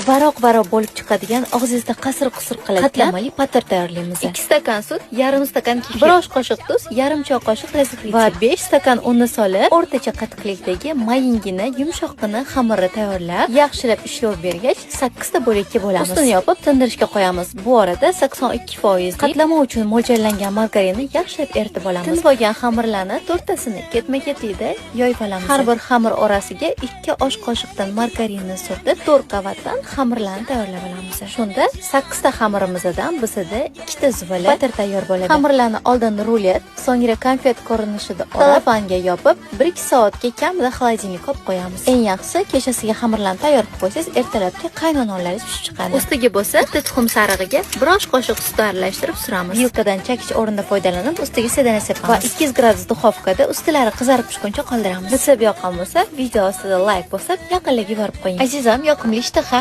Varoq-varoq bo'lib chiqadigan, og'zingizda qasir-qusur qiladigan qatlamali patir tayyorlaymiz. 2 stakan sut, yarim stakan kefir, 1 osh qoshiq tuz, yarim choy qoshiq разрыхлитель va 5 stakan unni solib, o'rtacha qattiqlikdagi mayingina, yumshoqqina xamirni tayyorlab, yaxshilab ishlov bergach, 8 ta bo'lakka bo'lamiz. Ustini yopib tindirishga qo'yamiz. Bu orada 82% qatlama uchun mo'ljallangan margarinni yaxshilab eritib olamiz. Tinib olgan xamirlarni to'rttasini ketma-ketlikda yoyib olamiz. Har bir xamir orasiga 2 osh qoshiqdan margarinni surtib, 4 qavatdan xamirlarni tayyorlab olamiz. Shunda 8 ta xamirimizdan bizada ikkita zuvala patir tayyor bo'ladi. Xamirlarni oldin rulet, so'ngra konfet ko'rinishida salofanga yopib, 1-2 soatga kamida холодильник ka olib qo'yamiz. Eng yaxshisi, kechasiga xamirlarni tayyor qilib qo'ysangiz, ertalabki qaynononlaringiz pishib chiqadi. Ustiga bo'lsa bitta tuxum sarig'iga bir osh qoshiq sut aralashtirib suramiz. Vilkadan chakich o'rnida foydalanib, ustiga sedana sepamiz va 200 gradus duxovkada ustilari qizarib pishguncha qoldiramiz. Retsept yoqqan bo'lsa, video ostida layk bosib, yaqinlarga yuborib qo'ying. Azizam, yoqimli ishtaha.